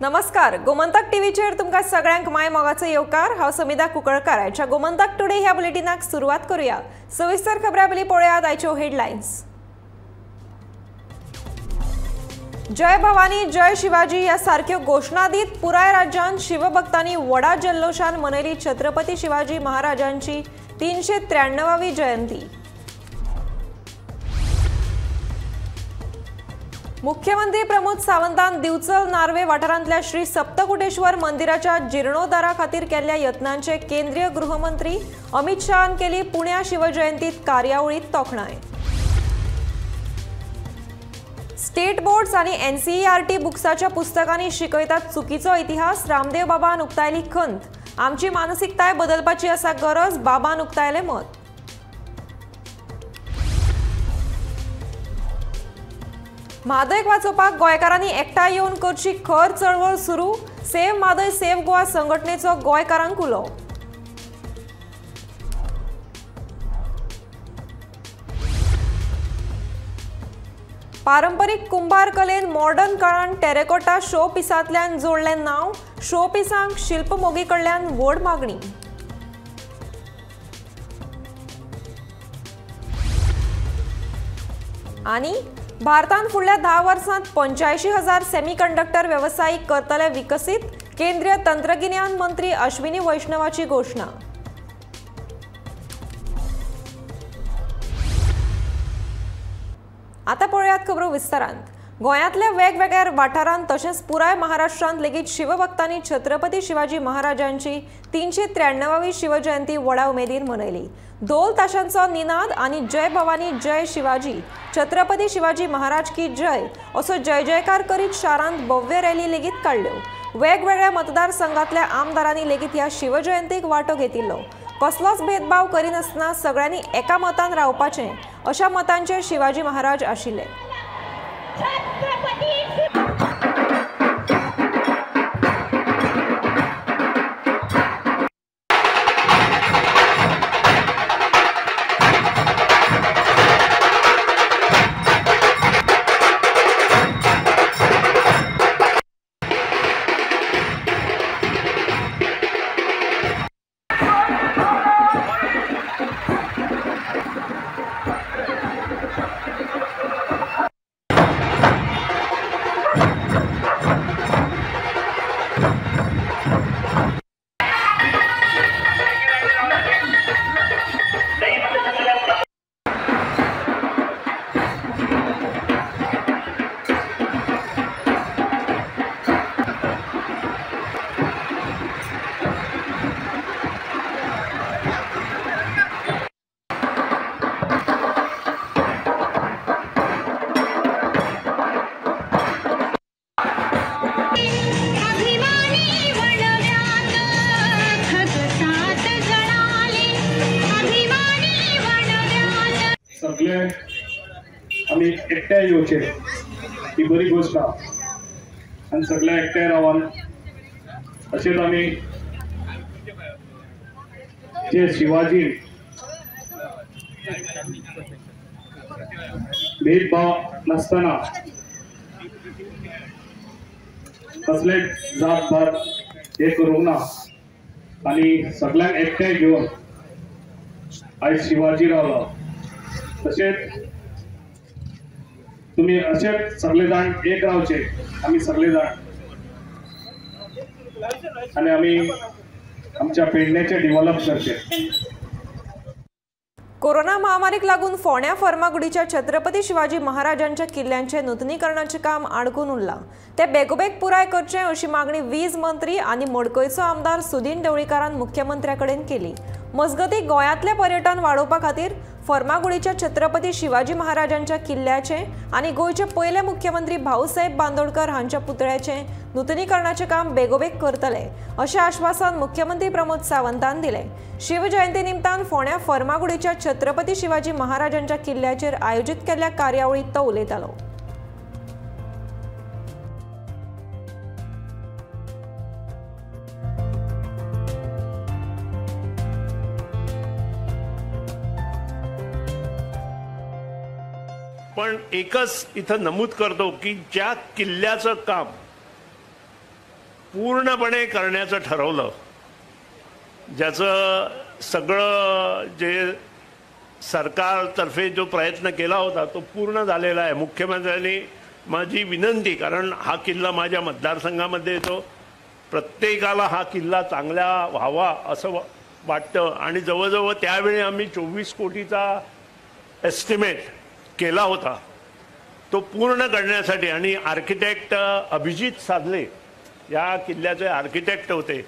नमस्कार, गोमंतक टीव्हीचेर तुमकां सगळ्यांक my मोगाचो येवकार। हांव समिधा कुंकळकार। आयच्या गोमंतक टुडे ह्या बुलेटिनाक सुरवात करूया। सविस्तर खबरां पयलीं पळोवया आयच्यो हेडलायन्स। जय भवानी जय शिवाजी ह्या सारक्यो घोशणा दीत पुराय राज्यांत शिवभक्तांनी व्हडा जल्लोशान मनयली छत्रपती शिवाजी महाराजांची 393वी जयंती। मुख्यमंत्री प्रमोद सावंतान दिवचल नार्वे वाठारांतल्या श्री सप्तकुटेश्वर मंदिराच्या जीर्णोद्धारा खातीर केल्ल्या यत्नांचे केंद्रीय गृहमंत्री अमित शहान केली पुण्या शिवजयंतीत कार्यावळीत तोखणाय। स्टेट बोर्ड्स आणि एनसीईआरटी बुक्साच्या पुस्तकांनी शिकयतात चुकीचो इतिहास, रामदेव बाबान उक्तायली खंत। आमची मानसिकताय बदलपाची आसा गरज, बाबान उक्तायले मत। म्हादयक वाचोवपाक गोंयकारांनी एकठांय येवन करची खर चळवळ सुरू, सेव्ह म्हादय सेव्ह गोवा संघटनेचो गोंयकारांक उलो। पारंपरीक कुंभार कलेन मॉडर्न काळान टेरेकोटा शो पिसांतल्यान जोडलें नांव, शो पिसांक शिल्पमोगी कडल्यान व्हड मागणी। आनी भारतान फुडल्या 10 वर्सांत 85,000 सेमीकंडक्टर वेवसायीक करतले विकसीत, केंद्रीय तंत्रगिन्यान मंत्री अश्विनी वैष्णवाची घोशणा। आता पळोवयात खबरो विस्तारान। गोंयांतल्या वेगवेगळ्या वाठारांत तशेंच पुराय महाराष्ट्रांत लेगीत शिवभक्तांनी छत्रपती शिवाजी महाराजांची 393वी शिवजयंती व्हडा उमेदीन मनयली। ढोल ताशांचो निनाद आनी जय भवानी जय शिवाजी, छत्रपती शिवाजी महाराज की जय असो जय जयकार करीत शारांत भव्य रॅली लेगीत काडल्यो। वेगवेगळ्या मतदारसंघांतल्या आमदारांनी लेगीत ह्या शिवजयंतीक वांटो घेतिल्लो। कसलोच भेदभाव करिनासतना सगळ्यांनी एका मतान रावपाचें अशा मतांचेर शिवाजी महाराज आशिल्ले। सगळे आमी एकठांय येवचे ही बरी गोश्ट आनी सगळे एकठांय रावन अशेंच आमी जे शिवाजी भेदभाव नासतना कसले जात भात हे करूंक ना आनी सगळ्यांक एकठांय घेवन आयज शिवाजी रावलो। तशेंच तुमी अशेंच सगळे जाण एक रावचे, आमी सगळे जाण आनी आमी आमच्या पेडण्याचे डेव्हलप करचे। कोरोना महामारीक लागून फोंड्या फर्मागुडीच्या छत्रपती शिवाजी महाराजांच्या किल्ल्यांचे नुतनीकरणाचें काम आडकून उरलां। ते बेगोबेग पुराय करचें अशी मागणी वीज मंत्री आनी मडकयचो आमदार सुदीन ढवळीकारान मुख्यमंत्र्या कडेन केली। मजगतीं गोंयांतलें पर्यटन वाडोवपा खातीर फर्मागुडीच्या छत्रपती शिवाजी महाराजांच्या किल्ल्याचें आनी गोंयचे पयले मुख्यमंत्री भाऊसाहेब बांदोडकर हांच्या पुतळ्याचें नुतनीकरणाचें काम बेगोबेग करतले अशें आश्वासन मुख्यमंत्री प्रमोद सावंतान दिलें। शिवजयंती निमतान फोंड्या फर्मागुडीच्या छत्रपती शिवाजी महाराजांच्या किल्ल्याचेर आयोजीत केल्ल्या कार्यावळींत तो उलयतालो। पण एकच इथं नमूद करतो की ज्या किल्ल्याचं काम पूर्णपणे करण्याचं ठरवलं, ज्याचं सगळं जे सरकारतर्फे जो प्रयत्न केला होता तो पूर्ण झालेला आहे। मुख्यमंत्र्यांनी माझी विनंती, कारण हा किल्ला माझ्या मतदारसंघामध्ये येतो, प्रत्येकाला हा किल्ला चांगला व्हावा असं वाटतं आणि जवळजवळ त्यावेळी आम्ही 24 कोटीचा एस्टिमेट केला होता, तो पूर्ण करण्यासाठी आणि आर्किटेक्ट अभिजित साधले या किल्ल्याचे आर्किटेक्ट होते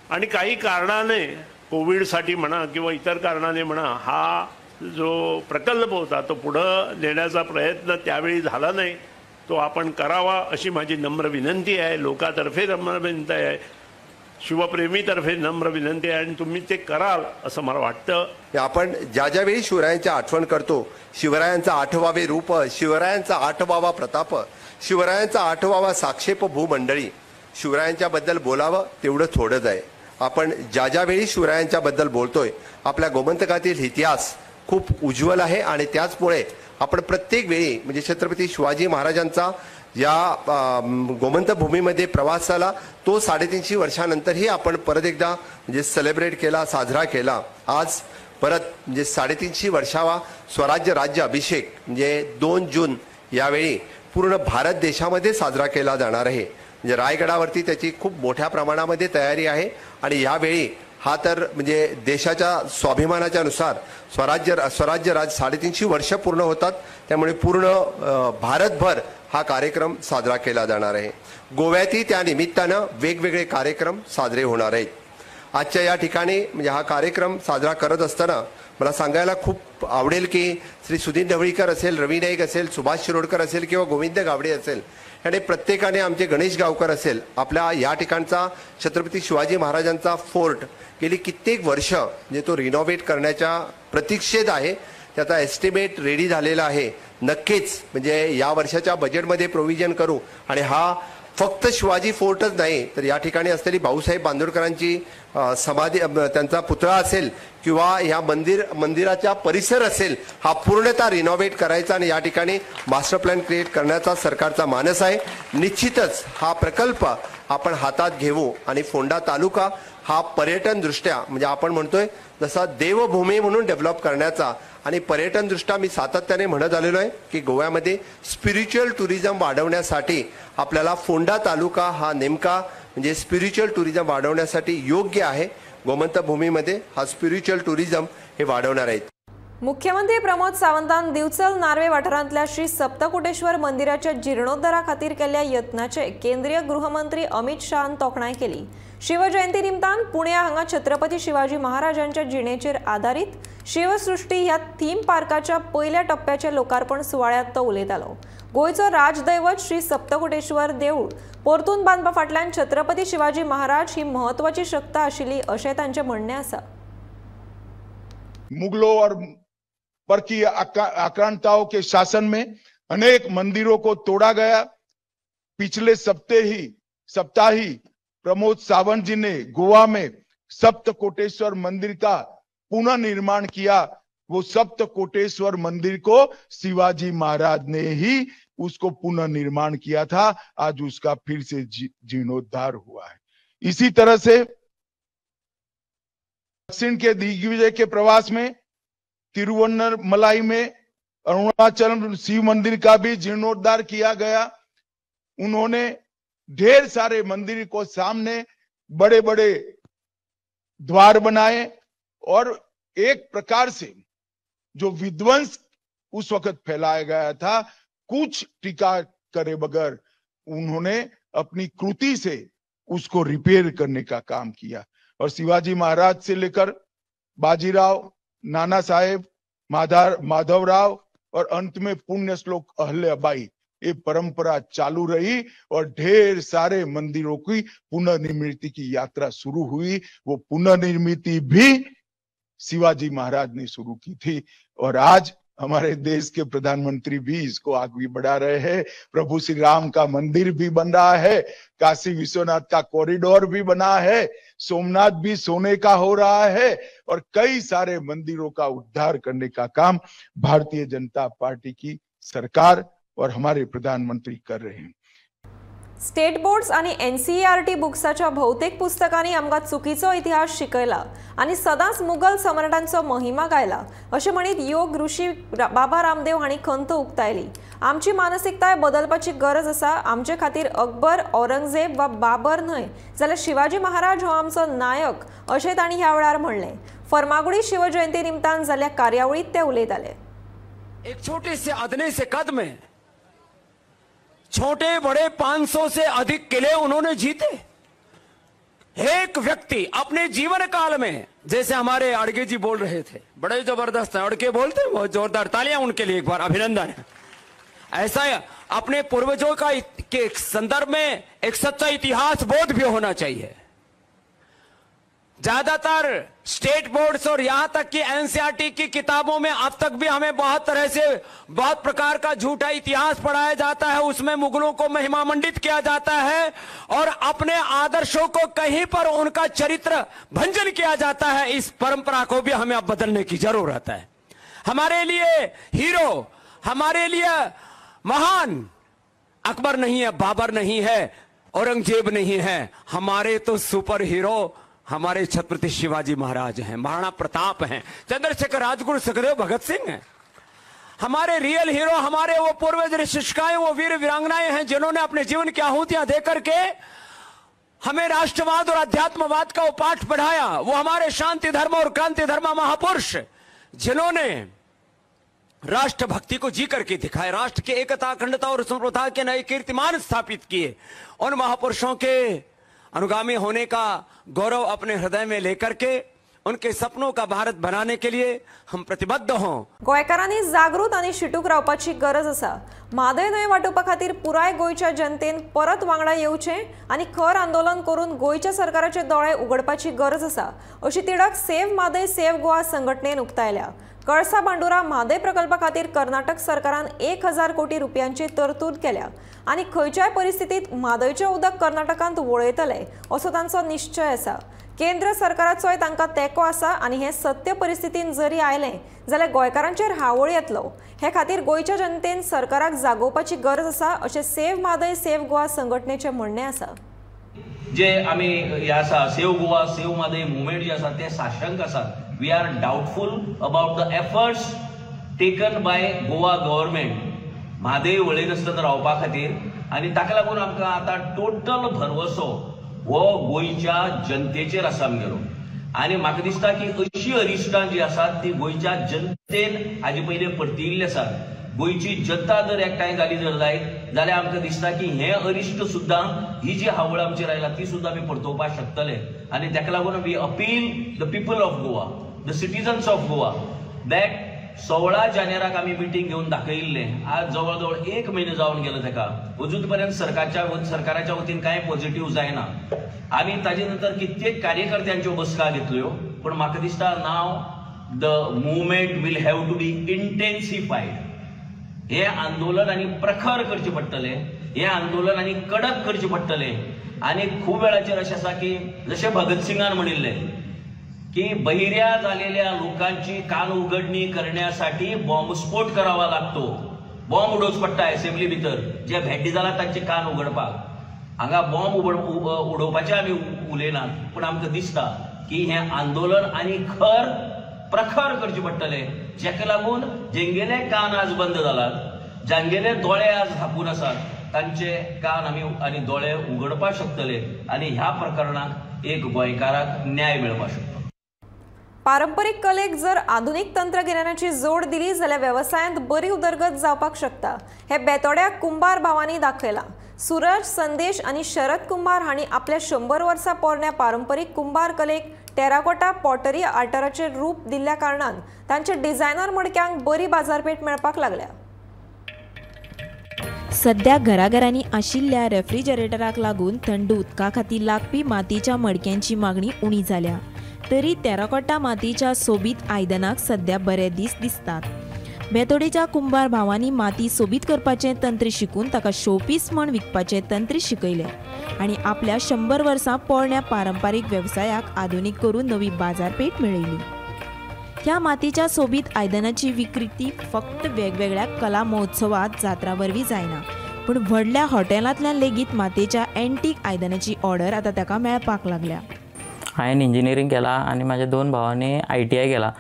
आणि काही कारणाने कोविडसाठी म्हणा किंवा इतर कारणाने म्हणा हा जो प्रकल्प होता तो पुढं नेण्याचा प्रयत्न त्यावेळी झाला नाही, तो आपण करावा अशी माझी नम्र विनंती आहे। लोकातर्फे नम्र विनंती आहे, शिवप्रेमीतर्फे नम्र विनंती आहे आणि तुम्ही ते कराल असं मला वाटतं। आपण ज्या ज्यावेळी शिवरायांची आठवण करतो, शिवरायांचा आठवावे रूप, शिवरायांचा आठवावा प्रताप, शिवरायांचा आठवावा साक्षेप भूमंडळी, शिवरायांच्या बद्दल बोलावं तेवढं थोडंच आहे। आपण ज्या ज्यावेळी शिवरायांच्या बद्दल बोलतोय, आपल्या गोमंतकातील इतिहास खूप उज्ज्वल आहे आणि त्याचमुळे आपण प्रत्येक वेळी म्हणजे छत्रपती शिवाजी महाराजांचा या गोमंत भूमीमध्ये प्रवास झाला तो 350 वर्षानंतरही आपण परत एकदा म्हणजे सेलिब्रेट केला, साजरा केला। आज परत म्हणजे 350 वर्षावा स्वराज्य राज्य अभिषेक म्हणजे 2 जून यावेळी पूर्ण भारत देशामध्ये साजरा केला जाणार आहे। म्हणजे रायगडावरती त्याची खूप मोठ्या प्रमाणामध्ये तयारी आहे आणि यावेळी हा तर म्हणजे देशाच्या स्वाभिमानाच्या नुसार स्वराज्य राज 350 वर्ष पूर्ण होतात, त्यामुळे पूर्ण भारतभर हा कार्यक्रम साजरा केला जाणार आहे। गोव्यातही त्या निमित्तानं वेगवेगळे कार्यक्रम साजरे होणार आहेत। आजच्या या ठिकाणी म्हणजे हा कार्यक्रम साजरा करत असताना मला सांगायला खूप आवडेल की श्री सुधीर ढवळीकर असेल, रवी नाईक असेल, सुभाष शिरोडकर असेल किंवा गोविंद गावडे असेल आणि प्रत्येकाने आमचे गणेश गावकर असेल, आपल्या या ठिकाणचा छत्रपती शिवाजी महाराजांचा फोर्ट गेली कित्येक वर्ष म्हणजे तो रिनोव्हेट करण्याच्या प्रतीक्षेत आहे, त्याचा एस्टिमेट रेडी झालेला आहे। नक्कीच म्हणजे या वर्षाच्या बजेटमध्ये प्रोव्हिजन करू आणि हा फक्त शिवाजी फोर्टच नाही तर या ठिकाणी असलेली भाऊसाहेब बांदोडकरांची समाधी, त्यांचा पुतळा असेल किंवा या मंदिराचा परिसर असेल, हा पूर्णतः रिनोव्हेट करायचा आणि या ठिकाणी मास्टर प्लॅन क्रिएट करण्याचा सरकारचा मानस आहे। निश्चितच हा प्रकल्प आपण हातात घेऊ आणि फोंडा तालुका हा पर्यटनदृष्ट्या म्हणजे आपण म्हणतोय जसा देवभूमी म्हणून डेव्हलप करण्याचा आणि पर्यटनदृष्ट्या मी सातत्याने म्हणत आलेलो आहे की गोव्यामध्ये स्पिरिच्युअल टुरिझम वाढवण्यासाठी आपल्याला फोंडा तालुका हा नेमका म्हणजे स्पिरिच्युअल टुरिझम वाढवण्यासाठी योग्य आहे। गोमंत भूमीमध्ये हा स्पिरिच्युअल टुरिझम हे वाढवणार आहेत। मुख्यमंत्री प्रमोद सावंतान दिवचल नार्वे वाठारांतल्या श्री सप्तकोटेश्वर मंदिराच्या जीर्णोद्धारा खातीर केल्ल्या यत्नाचे केंद्रीय गृहमंत्री अमित शहान तोखणाय केली। शिवजयंती निमतान पुण्या हांगा छत्रपती शिवाजी महाराजांच्या जिणेचेर आधारित शिवसृष्टी ह्या थीम पार्काच्या पयल्या टप्प्याचे लोकार्पण सुवाळ्यात तो उलयतालो। गोंयचो राजदैवत श्री सप्तकोटेश्वर देऊळ परतून बांदपा फाटल्यान छत्रपती शिवाजी महाराज ही म्हत्वाची शक्त आशिल्ली अशें तांचें म्हणणें आसा। मुगलों और परकी आक्रांताओं के शासन में अनेक मंदिरों को तोड़ा गया। पिछले सप्ताह ही प्रमोद सावंत जी ने गोवा में सप्तकोटेश्वर मंदिर का पुनर्निर्माण किया। वो सप्तकोटेश्वर मंदिर को शिवाजी महाराज ने ही उसको पुनर्निर्माण किया था। आज उसका फिर से जीर्णोद्धार हुआ है। इसी तरह से दक्षिण के दिग्विजय के प्रवास में तिरुवन्नमलाई में अरुणाचल शिव मंदिर का भी जीर्णोद्धार किया गया। उन्होंने ढेर सारे मंदिर को सामने बड़े बड़े द्वार बनाए और एक प्रकार से जो विध्वंस उस वक्त फैलाया गया था कुछ टीका करे बगैर उन्होंने अपनी कृति से उसको रिपेयर करने का काम किया। और शिवाजी महाराज से लेकर बाजीराव, नाना साहेब, माधवराव और अंत में पुण्य श्लोक अहल्याबाई, ये परंपरा चालू रही और ढेर सारे मंदिरों की पुनर्निर्मिति की यात्रा शुरू हुई। वो पुनर्निर्मिति भी शिवाजी महाराज ने शुरू की थी और आज हमारे देश के प्रधानमंत्री भी इसको आगे बढ़ा रहे हैं। प्रभु श्री राम का मंदिर भी बन रहा है, काशी विश्वनाथ का कॉरिडोर भी बना है, सोमनाथ भी सोने का हो रहा है और कई सारे मंदिरों का उद्धार करने का काम भारतीय जनता पार्टी की सरकार और हमारे प्रधानमंत्री कर रहे हैं। स्टेट बोर्ड्स आनी एनसीईआरटी बुक्साच्या भौतेक पुस्तकांनी आमकां चुकीचो इतिहास शिकयला आनी सदांच मुगल सम्राटांचो महिमा गायला अशें म्हणीत योग ऋषी बाबा रामदेव हांणी खंत उक्तायली। आमची मानसिकताय बदलपाची गरज आसा। आमचे खातीर अकबर, औरंगजेब वा बाबर न्हय जाल्यार शिवाजी महाराज हो आमचो नायक अशें तांणी ह्या वेळार म्हणलें। फर्मागुडी शिवजयंती निमतान जाल्ल्या कार्यावळींत ते उलयताले। एक छोटे से अदने से कद में छोटे बड़े 500 से अधिक किले उन्होंने जीते। एक व्यक्ति अपने जीवन काल में, जैसे हमारे अड़गे जी बोल रहे थे, बड़े जबरदस्त हैं अड़के बोलते हैं, बहुत जोरदार तालियां उनके लिए, एक बार अभिनंदन है। ऐसा अपने पूर्वजों का के संदर्भ में एक सच्चा इतिहास बोध भी होना चाहिए। ज्यादातर स्टेट बोर्ड्स और यहां तक कि एनसीईआरटी की किताबों में अब तक भी हमें बहुत तरह से बहुत प्रकार का झूठा इतिहास पढ़ाया जाता है। उसमें मुगलों को महिमा मंडित किया जाता है और अपने आदर्शों को कहीं पर उनका चरित्र भंजन किया जाता है। इस परंपरा को भी हमें अब बदलने की जरूरत है। हमारे लिए हीरो, हमारे लिए महान अकबर नहीं है, बाबर नहीं है, औरंगजेब नहीं है, हमारे तो सुपर हीरो हमारे छत्रपति शिवाजी महाराज हैं, महाराणा प्रताप हैं, चंद्रशेखर राजगुरु सुखदेव भगत सिंह हैं। हमारे रियल हीरो हमारे वो पूर्वज ऋषिकाएं, वो वीर वीरांगनाएं हैं जिन्होंने अपने जीवन की आहुतियां देकर के हमें राष्ट्रवाद और अध्यात्मवाद का पाठ पढ़ाया। वो हमारे शांति धर्म और क्रांति धर्म महापुरुष जिन्होंने राष्ट्रभक्ति को जी करके दिखाए, राष्ट्र की एकता, अखंडता और संप्रभुता के नए कीर्तिमान स्थापित किए। उन महापुरुषों के अनुगामी होने का गौरव अपने हृदय में लेकर के उनके सपनों का भारत बनाने के लिए हम प्रतिबद्ध हों। गोंयकारांनी जागृत आनी शिटूक रावपाची गरज आसा। म्हादय न्हंय वाटोवपा खातीर पुराय गोंयच्या जनतेन परत वांगडा येवचें आनी खर आंदोलन करून गोंयच्या सरकाराचे दोळे उगडपाची गरज आसा अशी तिडक सेव्ह म्हादय सेव्ह गोवा संघटनेन उक्तायल्या। कळसा भांडुरा म्हादय प्रकल्पा खातीर कर्नाटक सरकारान 1000 कोटी रुपयांची तरतूद केल्या आनी खंयच्याय परिस्थितीत म्हादयचें उदक कर्नाटकांत वळयतले असो तांचो निश्चय आसा। केंद्र सरकाराचोय तांकां तेंको आसा आनी हें सत्य परिस्थितीन जरी आयलें जाल्यार गोंयकारांचेर हावळ येतलो। हे खातीर गोंयच्या जनतेन सरकाराक जागोवपाची गरज आसा अशें सेव्ह म्हादय सेव्ह गोवा संघटनेचें म्हणणें आसा। जे आमी हे आसा save Goa save Mhadei movement जे आसा ते साशंक आसा। We are doubtful about the efforts taken by Goa government Mhadei वळयनासतना रावपा खातीर आनी ताका लागून आमकां आतां टोटल भरवसो हो गोंयच्या जनतेचेर आसा आमगेलो। आनी म्हाका दिसता की अशी अरिश्टां जी आसात ती गोंयच्या जनतेन हाजे पयलीं परतिल्ली आसात। गोंयची जनता जर एकठांय जाली जर जायत जाल्यार आमकां दिसता की हें अरिश्ट सुद्दां ही जी हावळ आमचेर आयला ती सुद्दां आमी परतोवपाक शकतले। आनी ताका लागून we appeal the people of Goa, the citizens of Goa that 16 जानेराक आमी मिटींग घेवन दाखयिल्लें। आज जवळ जवळ 1 म्हयनो जावन गेलो ताका, अजून पर्यंत सरकाराच्या वतीन कांय पॉझिटिव्ह जायना। आमी ताजे नंतर कित्येक कार्यकर्त्यांच्यो बसका घेतल्यो, पूण म्हाका दिसता now the movement will have to be intensified. हे आंदोलन आनी प्रखर करचें पडटलें, हें आंदोलन आनी कडक करचें पडटलें। आनी खूब वेळाचेर अशें आसा की जशें भगत सिंगान म्हणिल्लें की बहिऱ्या झालेल्या लोकांची कान उघडणी करण्यासाठी बॉम्बस्फोट करावा लागतो, बॉम्ब उडोवचो पडटा असेंब्ली भितर, जे भेड्डे जाला तांचे कान उघडपाक। हांगा बॉम्ब उडोवपाचे आमी उलयनात, पूण आमकां दिसता की हें आंदोलन आनी खर प्रखर करचें पडटलें, जेका लागून जेंगेले कान आज बंद जालात, जांगेले दोळे आज धापून आसात, तांचे कान आमी आनी दोळे उगडपाक शकतले आनी ह्या प्रकरणाक एक गोंयकाराक न्याय मेळपाक शकता। पारंपरिक कलेक जर आधुनिक तंत्रगिन्यानाची जोड दिली जाल्यार वेवसायांत बरी उदरगत जावपाक शकता हे बेतोड्या कुंभार भावांनी दाखयलां। सूरज, संदेश आनी शरद कुंभार हांणी आपल्या 100 वर्सां पोरण्या पारंपरीक कुंभार कलेक टेराकोटा पॉटरी आर्टराचें रूप दिल्ल्या कारणान तांचे डिझायनर मडक्यांक बरी बाजारपेठ मेळपाक लागल्या। सध्या घराघरांनी आशिल्ल्या रेफ्रिजरेटराक लागून थंड उदका खातीर लागपी मातयेच्या मडक्यांची मागणी उणी जाल्या तरी टेराकोटा मातयेच्या सोबीत आयदनाक सध्या बरे दीस दिसतात। बेतोडेच्या कुंभार भावांनी माती सोबीत करपाचें तंत्र शिकून ताका शोपीस म्हण विकपाचें तंत्र शिकयलें आनी आपल्या 100 वर्सां पोरण्या पारंपारीक वेवसायाक आधुनीक करून नवी बाजारपेठ मेळयली। ह्या मातयेच्या सोबीत आयदनाची विक्री फक्त वेगवेगळ्या कला महोत्सवात जात्रा वरवीं जायना, पूण व्हडल्या हॉटेलांतल्यान लेगीत मातयेच्या एन्टीक आयदनाची ऑर्डर आतां ताका मेळपाक लागल्या. हांवें इंजिनियरींग केलां आनी म्हाज्या 2 भावांनी ITI केलां.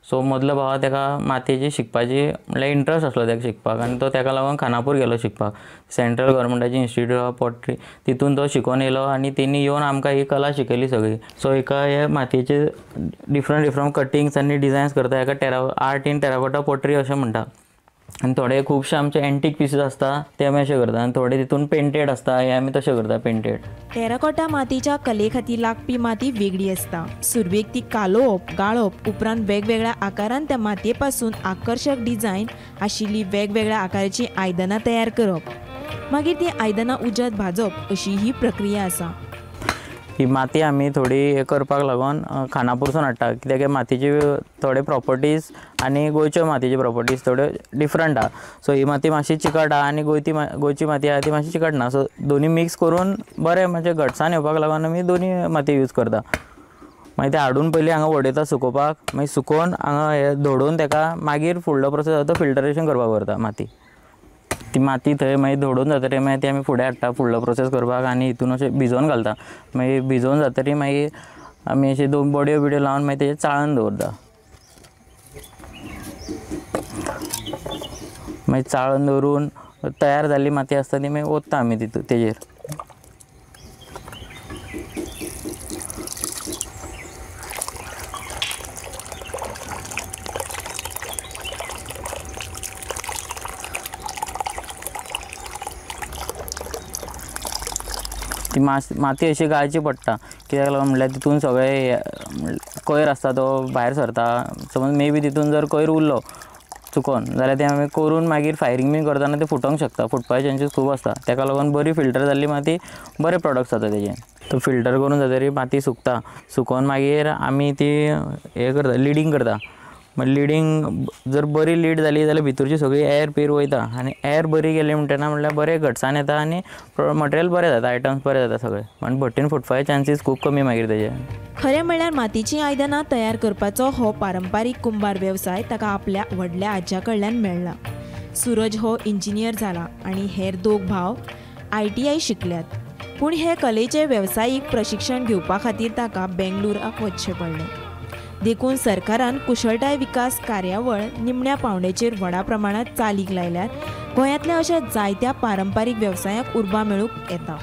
सो मदलो भाव ताका मातयेची शिकपाची म्हणल्यार इंट्रस्ट आसलो ताका शिकपाक आनी तो ताका लागून खानापूर गेलो शिकपाक. सेंट्रल गव्हर्मेंटाची इन्स्टिट्यूट ऑफ पॉटरी तितून तो शिकोवन येयलो आनी तेणी येवन आमकां ही कला शिकयली सगळी. सो हेका हे मातयेचे डिफरंट डिफरंट कटिंग्स आनी डिजायन्स करता. हेका आर्ट इन टेराकोटा पॉटरी अशें म्हणटा. आनी थोडे खुबशे आमचे एन्टीक पिसीस आसता ते आमी अशें करता आनी थोडे तितून पेंटेड आसता हे आमी तशें करता पेंटेड. टेराकोटा मातयेच्या कले खातीर लागपी माती वेगळी आसता. सुरवेक ती कालोवप, गाळप, उपरांत वेगवेगळ्या आकारान त्या मातये पासून आकर्शक डिझायन आशिल्ली वेगवेगळ्या आकाराची आयदनां तयार करप, मागीर ती आयदनां उज्यांत भाजप अशी ही प्रक्रिया आसा. ही माती आमी थोडी हे करपाक लागून खानापूरसून हाडटा कित्याक मातयेची थोडे प्रॉपर्टीज आनी गोंयच्यो मातयेची प्रॉपर्टीज थोड्यो डिफरंट आहा. सो ही माती मातशी चिकट आहा आनी गोंयची माती आहा ती मातशी चिकट ना. सो दोनी मिक्स करून बरें म्हणजे घटसाण येवपाक लागून आमी दोनी माती यूज करता. मागीर ते हाडून पयलीं हांगा वडयता सुकोवपाक, मागीर सुकोवन हांगा हे धोडून ताका मागीर फुडलो प्रोसेस आसा तो फिल्टरेशन करपाक व्हरता माती. ती माती थंय मागीर धोडून जातरी मागीर ती आमी फुडें हाडटा फुडलो प्रोसेस करपाक आनी हितून अशें भिजोवन घालता. मागीर भिजोवन जातरी मागीर आमी अशें 2 बडयो बिडयो लावन मागीर तेजेर चाळण दवरता. मागीर चाळण दवरून तयार जाल्ली माती आसता ती मागीर ओतता आमी तितून तेजेर. ती माती अशी गाळची पडटा कित्याक लागून म्हणल्यार तितून सगळे कोयर आसता तो भायर सरता. समज मे बी तितून जर कोयर उरलो चुकोन जाल्यार तें आमी करून मागीर फायरींग बीन करतना तें फुटोंक शकता. फुटपाचे चान्सीस खूब आसता. ताका लागून बरी फिल्टर जाल्ली माती बरे प्रोडक्ट्स जाता तेजे. तो फिल्टर करून जातरी माती सुकता. सुकोवन मागीर आमी ती हें करता, लिडींग करता. मागीर लिडींग जर बरी लीड जाली जाल्यार भितरची सगळी एयर पीर वयता आनी एयर बरी गेली म्हणटना म्हणल्यार बरें घटसाण येता आनी मटेरियल बरें जाता, आयटम्स बरें जाता सगळे आनी भट्टीन फुटपाचे चान्सीस खूब कमी मागीर तेजे. खरें म्हणल्यार मातयेचीं आयदनां तयार करपाचो हो पारंपारीक कुंभार वेवसाय ताका आपल्या व्हडल्या आज्या कडल्यान मेळ्ळा. सूरज हो इंजिनियर जाला आनी हेर 2 भाव ITI शिकल्यात, पूण हे कलेचें वेवसायीक प्रशिक्षण घेवपा खातीर ताका बेंगलुराक वचचें पडलें. देखून सरकारान कुशळटाय विकास कार्यावळ निमण्या पावंड्याचेर व्हडा प्रमाणात चालीक लायल्यार गोंयांतल्या अशा जायत्या पारंपारीक वेवसायाक उर्बा मेळूंक येता.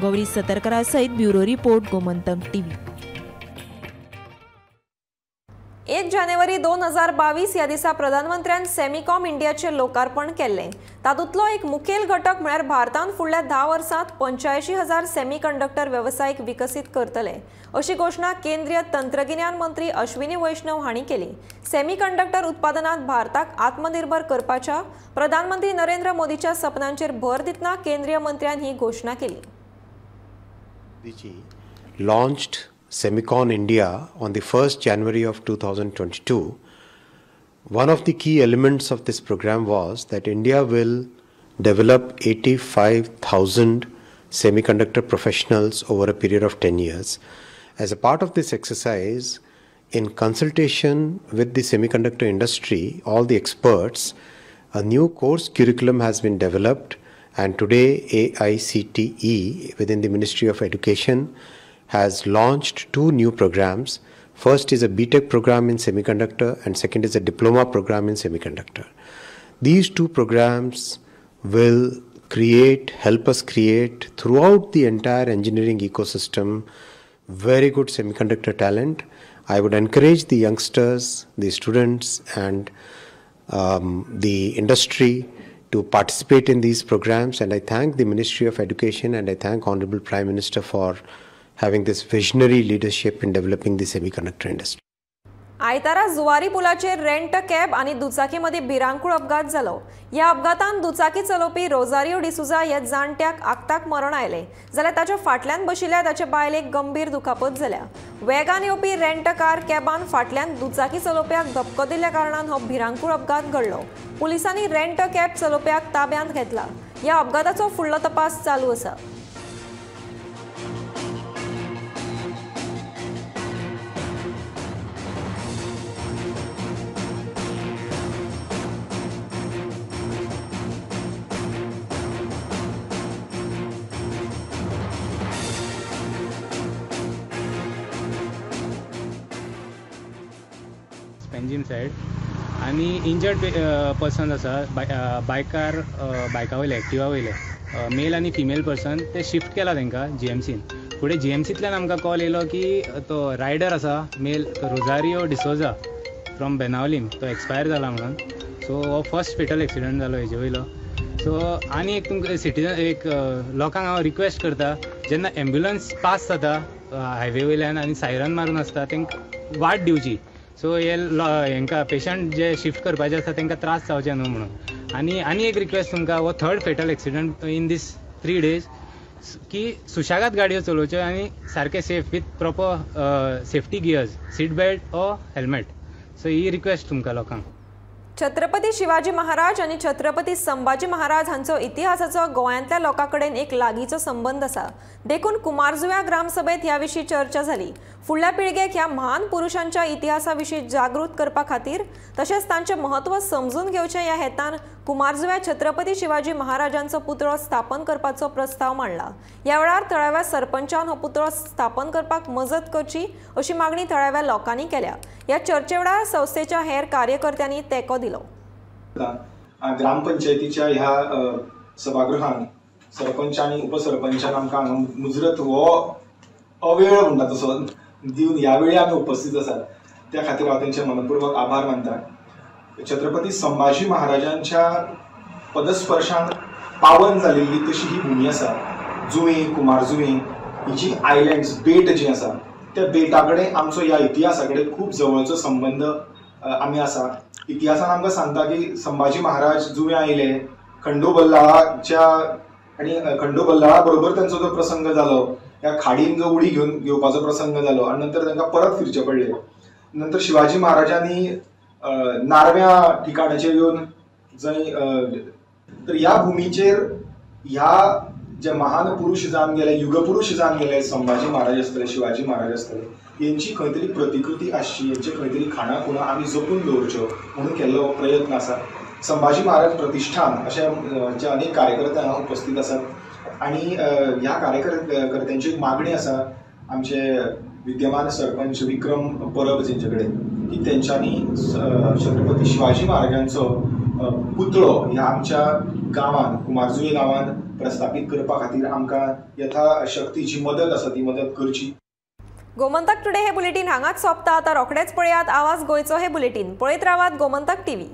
गौरी सतरकरा सयत ब्युरो रिपोर्ट, गोमंतक टीव्ही. 1 जानेवारी 2022 ह्या दिसा प्रधानमंत्र्यान सेमिकॉम इंडियाचें लोकार्पण केल्लें. तातूंतलो एक मुखेल घटक म्हळ्यार भारतान फुडल्या 10 वर्सांत 85,000 सेमीकंडक्टर वेवसायीक विकसीत करतले अशी घोशणा केंद्रीय तंत्रगिन्यान मंत्री अश्विनी वैष्णव हांणी केली. सेमीकंडक्टर उत्पादनांत भारताक आत्मनिर्भर करपाच्या प्रधानमंत्री नरेंद्र मोदीच्या सपनांचेर भर दितना केंद्रीय मंत्र्यान ही घोशणा केली. Launched Semicon India on the 1st January of 2022. One of the key elements of this program was that India will develop 85,000 semiconductor professionals over a period of 10 years. As a part of this exercise, in consultation with the semiconductor industry, all the experts, a new course curriculum has been developed, and today AICTE within the Ministry of Education has launched 2 new programs. First is a BTech program in semiconductor and second is a diploma program in semiconductor. These 2 programs will help us create throughout the entire engineering ecosystem very good semiconductor talent. I would encourage the youngsters, the students and the industry to participate in these programs, and I thank the Ministry of Education and I thank Honorable Prime Minister for having this visionary leadership in developing the semiconductor industry. आयतारा Zuari पुलाचेर rent cab आनी दुचाकी मदीं भिरांकूळ अपघात जालो. ह्या अपघातान दुचाकी चलोवपी रोजारियो डिसुजा ह्या जाणट्याक आक्ताक मरण आयलें, जाल्यार ताच्या फाटल्यान बशिल्ल्या ताचे बायलेक गंभीर दुखापत जाल्या. वेगान येवपी रेंट कार कॅबान फाटल्यान दुचाकी चलोवप्याक धपको दिल्ल्या कारणान हो भिरांकूळ अपघात घडलो. पुलिसांनी रेंट कॅब चलोवप्याक ताब्यांत घेतला. ह्या अपघाताचो फुडलो तपास चालू आसा. पेंजीम सायड आनी इंजर्ड पर्सन आसा बायकार बायका वयले एक्टिवा वयले मेल आनी फिमेल पर्सन ते शिफ्ट केला तांकां जीएमसीन. फुडें जीएमसींतल्यान आमकां कॉल येयलो की तो रायडर आसा मेल रोजारियो डिसोजा फ्रॉम बेनावलीम तो एक्सपायर जाला म्हणून. सो हो फर्स्ट फेटल एक्सिडंट जालो हेजे वयलो. सो आनी एक तुमकां सिटीजन एक लोकांक हांव रिक्वेस्ट करता, जेन्ना एम्ब्युलन्स पास जाता हायवे वयल्यान आनी सायरन मारून आसता तांकां वाट दिवची. सो हे हेंकां पेशंट जे शिफ्ट करपाचे आसता तांकां त्रास जावचे न्हू म्हणून. आनी आनी एक रिक्वेस्ट तुमकां, हो third fatal accident in this 3 days की सुशेगाद गाडयो चलोवच्यो आनी सारके safe with proper safety gears, seat belt or helmet. So he request तुमकां लोकांक. छत्रपती शिवाजी महाराज आनी छत्रपती संभाजी महाराज हांचो इतिहासाचो गोंयांतल्या लोकां कडेन एक लागींचो संबंद आसा. देखून कुमारजुव्या ग्रामसभेत ह्या विशीं चर्चा जाली. फुडल्या पिळगेक ह्या महान पुरुशांच्या इतिहासा विशीं जागृत करपा खातीर तशेंच तांचें म्हत्व समजून घेवचें ह्या हेतान कुमारजुव्या छत्रपती शिवाजी महाराजांचो पुतळो स्थापन करपाचो प्रस्ताव मांडला. ह्या वेळार थळाव्या सरपंचान हो पुतळो स्थापन करपाक मजत करची अशी मागणी थळाव्या लोकांनी केल्या. ह्या चर्चे वेळार संस्थेच्या हेर कार्यकर्त्यांनी तेंको दिलो. ग्रामपंचायतीच्या ह्या सभागृहान सरपंच आनी उपसरपंचान आमकां मुजरत हो अवेळ म्हणटा तसो दिवन ह्या वेळी आमी उपस्थित आसात त्या खातीर हांव तेंचे मनपूर्वक आभार मानता. छत्रपती संभाजी महाराजांच्या पदस्पर्शान पावन जालेली तशी ही भूमी आसा. जुवें, कुमारजुवें ही जी आयलँड्स बेट जी आसा त्या बेटा कडेन आमचो ह्या इतिहासा कडेन खूब जवळचो संबंद आमी आसा. इतिहासान आमकां सांगता की संभाजी महाराज जुवें आयले, खंडोबल्लाळाच्या आनी खंडोबल्लाळा बरोबर तांचो जो प्रसंग जालो, ह्या खाडीन जो उडी घेवन घेवपाचो प्रसंग जालो आनी नंतर तांकां परत फिरचें पडलें. नंतर शिवाजी महाराजांनी नारव्या ठिकाणाचेर येवन जंय तर ह्या भुमीचेर ह्या जे महान पुरुश जावन गेले, युगपुरुश जावन गेले, संभाजी महाराज आसतले, शिवाजी महाराज आसतले, हेंची खंय तरी प्रतिकृती आसची, हेंचे खंय तरी खाणां खुणां आमी जपून दवरच्यो म्हणून केल्लो प्रयत्न आसा. संभाजी महाराज प्रतिष्ठान अशें जे अनेक कार्यकर्ते हांगा उपस्थित आसात आनी ह्या कार्यकर्त्यांची एक मागणी आसा आमचे विद्यमान सरपंच विक्रम परब जेंचे कडेन की तेंच्यांनी छत्रपती शिवाजी महाराजांचो पुतळो ह्या आमच्या गांवान कुमारजुवें गांवान प्रस्थापीत करपा खातीर आमकां यथा शक्ती जी मदत आसा ती मदत करची. गोमंतक टुडे हे बुलेटीन हांगाच सोंपता. आतां रोखडेच पळयात आवाज गोंयचो हे बुलेटीन. पळयत रावात गोमंतक टीव्ही.